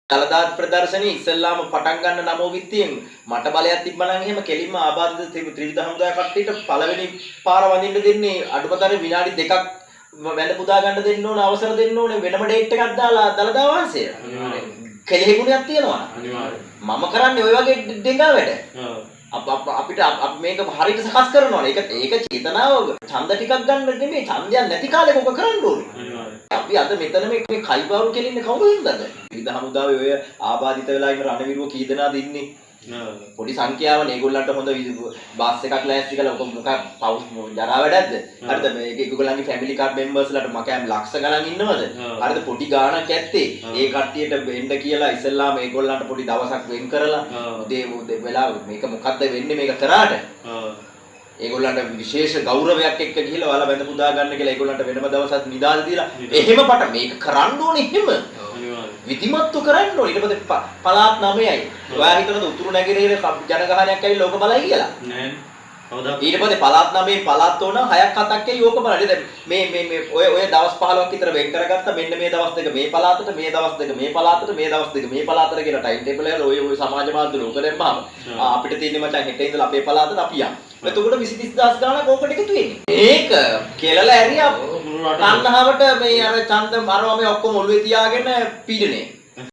දළදා ප්‍රදර්ශනයේ ඉස්සෙල්ලාම පටන් ගන්න නමෝ විත්තියෙන් මට බලයක් තිබ්බා නම් එහෙම කෙලින්ම ආබාධිත ත්‍රිවිධ හමුදා කට්ටියට පළවෙනි පාර වඳින්න දෙන්නේ අඩුම තරමේ විනාඩි 2ක් වැඳ පුදා ගන්න දෙන්න ඕන, අවසර දෙන්න ඕනේ, වෙනම ඩේට් එකක් දාලා දළදා වහන්සේට. කෙලෙහි ගුණයක් තියෙනවා. අනිවාර්යයෙන්. මම කරන්නේ ඔය වගේ ඩෙංගා වැඩ. අපිට අපි මේක හරියට සකස් කරනවා. ඒක ඒක චේතනාව ඡන්ද ටිකක් ගන්න නෙමෙයි, ඡන්දයක් නැති කාලෙක ඔක කරන්න ඕනේ. අපි අද මෙතන මේ කයිවාරු කෙලින්නේ කවුරු හින්දාද? විවිධ හමුදාවේ ඔය ආබාධිත වෙලා ඉන්න රණවිරුවෝ කී දෙනාද ඉන්නේ? පොඩි සංඛ්‍යාවනේ. ඒගොල්ලන්ට හොඳ බස් එකක් ලෑස්ති කරලා ඔක මොකක් පව් ජරා වැඩක්ද? හරිද? මේක ඒගොල්ලන්ගේ ෆැමිලි කාඩ් මෙම්බර්ස්ලාට මකෑම් ලක්ෂ ගණන් ඉන්නවද? හරිද? පොඩි ගාණක් ඇත්තේ. ඒ කට්ටියට එන්න කියලා ඉස්සෙල්ලාම ඒගොල්ලන්ට පොඩි දවසක් වෙන් කරලා උදේ උදේ වෙලාව මේක මොකද්ද වෙන්නේ මේක කරාට? ඒගොල්ලන්ට විශේෂ ගෞරවයක් එක්ක ගිහිල්ලා ඔයාලා වැඳ පුදා ගන්න කියලා ඒගොල්ලන්ට වෙනම දවසක් නිදාල් දීලා එහෙම පට මේක කරන්න ඕනේ එහෙම. විධිමත්ව කරන්න ඕනේ. ඊට පස්සේ පළාත් 9යි. ඔයා හිතනද උතුරු නැගෙනහිර ජනගහනයක් ඇවිල්ලා ඕක බලයි කියලා? නෑ. කවදාවත්. ඊට පස්සේ පළාත් 9 පළාත් ඕන 6ක් 7ක් ඇයි ඕක බලන්න. දැන් මේ මේ මේ ඔය ඔය දවස් 15ක් විතර වෙන් කරගත්තා. මෙන්න මේ දවස් දෙක මේ පළාතට, මේ දවස් දෙක මේ පළාතට, මේ දවස් දෙක මේ පළාතට කියලා ටයිම් ටේබල් එකල ඔය ඔය සමාජ මාධ්‍ය වල ඕක දැම්මම අපිට තියෙන්නේ මචං හෙට ඉඳලා අපේ පළාතට අපි යන්. එතකොට 20 30,000 ගාණක් ඕකට එකතු වෙන්නේ. මේක කෙලලා ඇරියා තණ්හාවට මේ අර ඡන්ද අරවා මේ ඔක්කොම ඔළුවේ තියාගෙන පීඩනය.